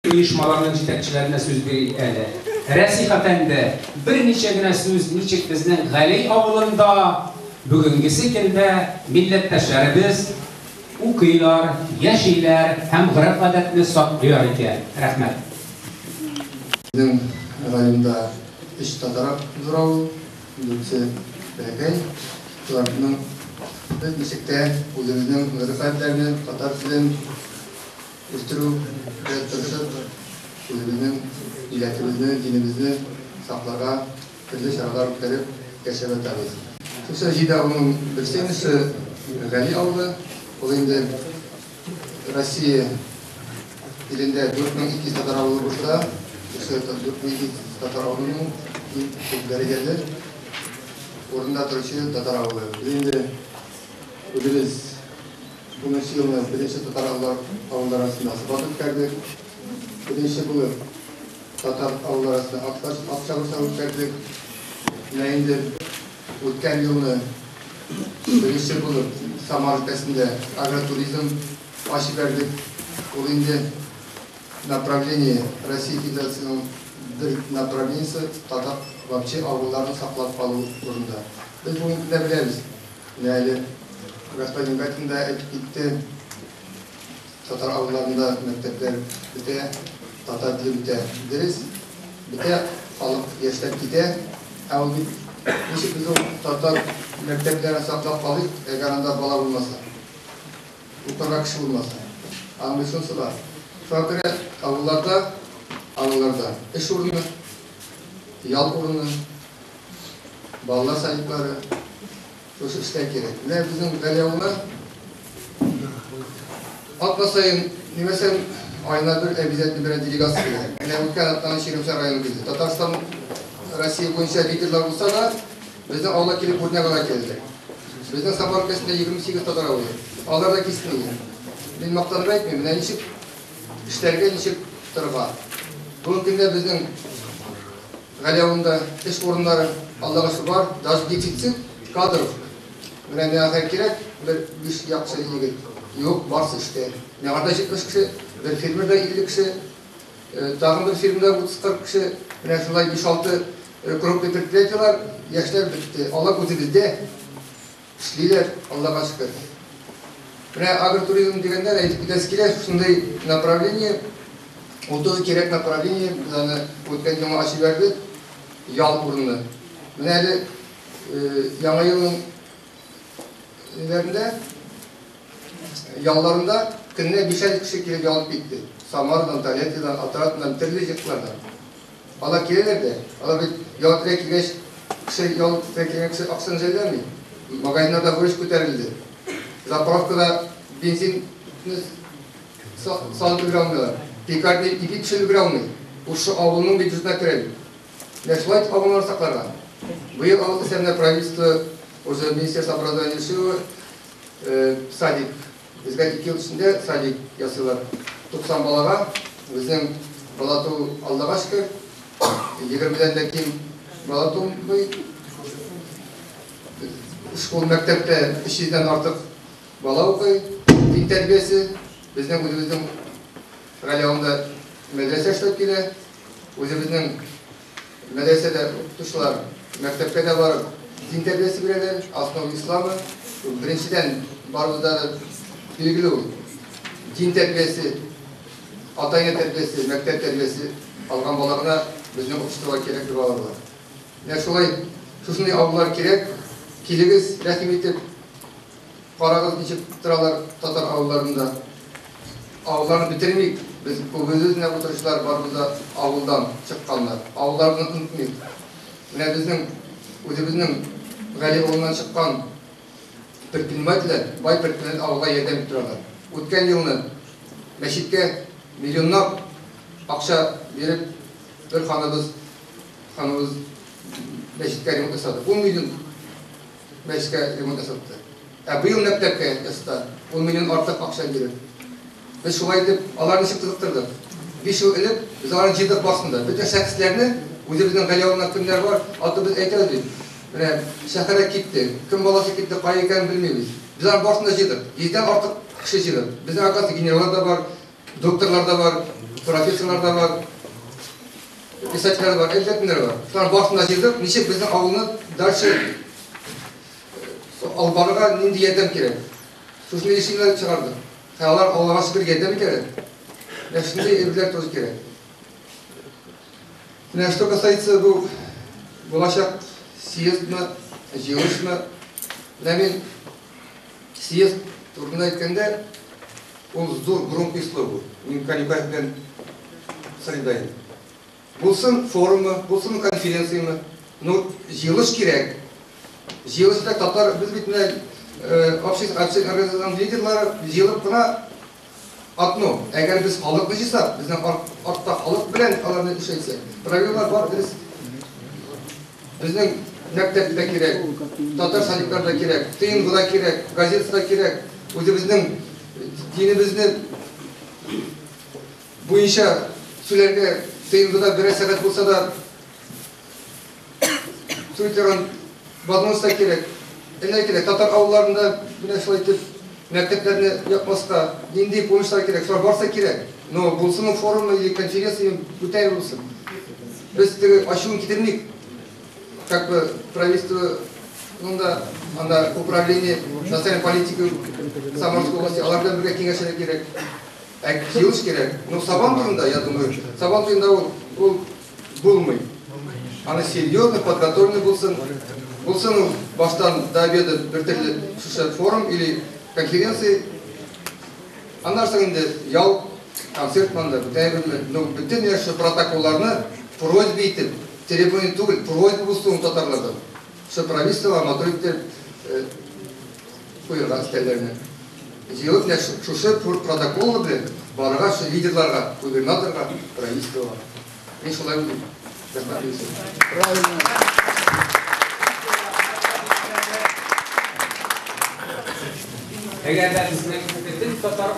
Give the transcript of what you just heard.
Оешмаларның җитәкчеләренә сүз бирик әле. Рәсих әфәнде, берничә генә сүз, ничек безнең Галәй авылында бүгенгесе көндә милләттәшләребез укыйлар, яшиләр һәм гореф-гадәтне саклыйлар икән? Рәхмәт. Безнең районда өч татар зур авыл, дүртесе бәләкәй. Шуларның без ничек тә үзебезнең гореф-гадәтләрне, татар телен үстерүгә тырышып, үзебезнең милләтебезне, динебезне сакларга төрле чаралар үткәреп яшәп ятабыз. Шушы җиде авылның берсе инде шы Гали авылы. Ул инде Россия илендә 4200 татар авылы булса, шушы 4200 татар авылының иң күп дәрәҗәле урында торучы татар авылы. Без инде үзебез Унынчы елны беренче татар авыллары арасында сабак үткәрдек. Беренче булып татар авыллары арасында ат чабышлар үткәрдек. Менә инде үткән елны беренче булып Самар өлкәсендә агротуризм ачып җибәрдек. Ул инде направление Россия Федерациясенең бер направлениесе татар вообще авылларын саклап калу турында. Без бүгенге көндә беләбез, Менә әле господин Гатин да әйтеп китте, татар авылларында мәктәпләр бетә, татар теле бетә. Дөрес, бетә, халык яшьләр китә. Ә ул бит ничек без ул татар мәктәпләрен саклап калыйк, әгәр анда бала булмаса, укырга кеше булмаса. Аның бит шунысы бар. Шуңа күрә авылларда, авылларда эш урыны, ял урыны, Балалар садиклары, шушы эшләр кирәк. Менә безнең Гали авылына атна саен, нимәсән, аена бер обязательно берәр делегация килә. Менә үткән атнаны Чирмешән районы килде. Татарстан, Россия буенча лидерлар булса да, безнең авылга килеп үрнәк ала килделәр. Безнең Самар өлкәсендә 28 татар авылы. Алар да килсен иде. Мин мактанып әйтмим, менә ничек эшләргә, ничек торырга. Бүгенге көндә безнең Гали авылында эш урыннары, Аллага шөкер, бар. Даже дефицит кадров. Менә миңа хәзер кирәк бер биш яхшы егет. Юк, барсы эштә. Миңа да 70 кеше, бер фермерда 50 кеше, тагын бер фирмада 30-40 кеше. Менә шулай 5-6 крупный предприятиеләр, яшьләр бетте. Алар үзебездә. Эшлиләр, Аллага шөкер. Менә агротуризм дигәндә дә әйтеп китәсе килә, шундый направление, ул тоже кирәк направление, без аны үткән елны ачып җибәрдек, ял урыны. Менә әле Яңа елның ниләрендә, ялларында көненә бишәр кеше килеп ял итеп китте. Самарадан, Тольяттидан, Атратдан, төрле җирлекләрдән. Алар киләләр дә, алар бит ял итәргә килгәч, кеше ял итәргә килгән кеше акчаны жәлләми. Магазиннарда бурыч күтәрелде. Заправкада бензинны салып өлгерә алмыйлар. Пекарня ипи пешереп өлгерә алмый. Шушы авылның бюджетына керә бит. Менә шулай итеп авылларны сакларга. Быел авыл исәбенә правительство уже Министерство образования решило садик. Безгә ике ел эчендә садик ясыйлар. 90 балага. Безнең бала туу, Аллага шөкер, 20-дән дә ким бала тумый. Школ мәктәптә 300-дән артык бала укый. Дин тәрбиясе. Безнең үзебезнең Гали авылында мәдрәсә эшләп килә. Үзебезнең Мәдрәсәдә укытучылар мәктәпкә дә барып дин тәрбиясе бирәләр, основы ислама. Ул беренчедән барыбызда да билгеле ул. Дин тәрбиясе, ата-әнә тәрбиясе, мәктәп тәрбиясе алган бала гына безнең обществога кирәкле бала була. Менә шулай шушындый авыллар кирәк. Килегез, рәхим итеп. Карагыз, ничек торалар татар авылларында. Авылларны бетермик, без күбебез менә утыручылар барыбыз да авылдан чыкканнар. Авылларыбызны онытмыйк. Менә безнең үзебезнең Гали авылыннан чыккан предпринимательләр, бай предпринимательләр авылга ярдәм итеп торалар. Үткән елны мәчеткә миллионлап акча биреп бер ханыбыз ханыбыз мәчеткә ремонт ясады. 10 миллион Мәчеткә ремонт ясатты. Ә быел мәктәпкә ясата, ун миллион артык акча биреп. Без шулай итеп аларны ничек кызыктырдык? 5 ел элек без аларны җыйдык барысын да. Бөтен шәхесләрне, үзебезнең Гали авылыннан кемнәр бар, аты без әйтәбез бит. Менә шәһәргә китте, кем баласы китте, кая икәнен белмибез. Без аларны барысын да җыйдык. Йөздән артык кеше җыйдык. Безнең, оказывается, генераллар да бар. Докторлар да бар, профессорлар да бар, писательләр бар, әллә кемнәр бар. Шулар барысын да җыйдык, ничек безнең авылны дальше алып барырга нинди ярдәм кирәк. Шушындый решениеләр чыгардык. Һәм алар Аллага шөкер ярдәм итәләр. Менә шундый әйберләр тоже кирәк. Менә что касается бу булачак съездмы, җыелышмы, менә мин съезд турында әйткәндә, ул зур громкий слово. Мин Канибаев белән солидарен. Булсын форумы, булсын конференцияме, но җыелыш кирәк. Җыелышта татар, без бит менә общественный организациянең лидерлары җыелып кына одно. Әгәр без халыкны җыйсак, безнең артта халык белән аларны эш әйтсәк, проблемалар бар, дөрес. Безнең мәктәп тә кирәк, татар садиклар да кирәк, ТНВ да кирәк, газета да кирәк. Үзебезнең динебезне буенча сөйләргә ТНВда берәр сәгать булса да сөйли торган возможность та кирәк. Әллә кирәк. Татар авылларында менә шулай итеп мәктәпләрне япмаска, нинди помощьлар кирәк, шулар барса кирәк. Но булсын ул форумы или конференция бүтән булсын. Без теге ачуын китермик. Как бы правительство, ну да, анда управление национальной политики Самарской области, алар белән бергә киңәшергә кирәк. Ә җыелыш кирәк. Но Сабан туенда, я думаю, Сабан туенда ул булмый. Аны серьезно подготовленный булсын. Булсын ул баштан до обеда бер төрле шушы форум или конференция. Аннан соң инде ял, концерт монда, бүтән берме. Но бөтен шушы протоколларны просьба итеп, требование түгел, просьба булсын татарлардан. Шушы правительство матур итеп куярга өстәлләренә. Җыелып менә шушы протокол белән барырга шушы лидерларга, губернаторга, правительствога. Мин шулай уйлыйм. Рәхмәт. Правильно. Әгәр дә безнең бөтен татар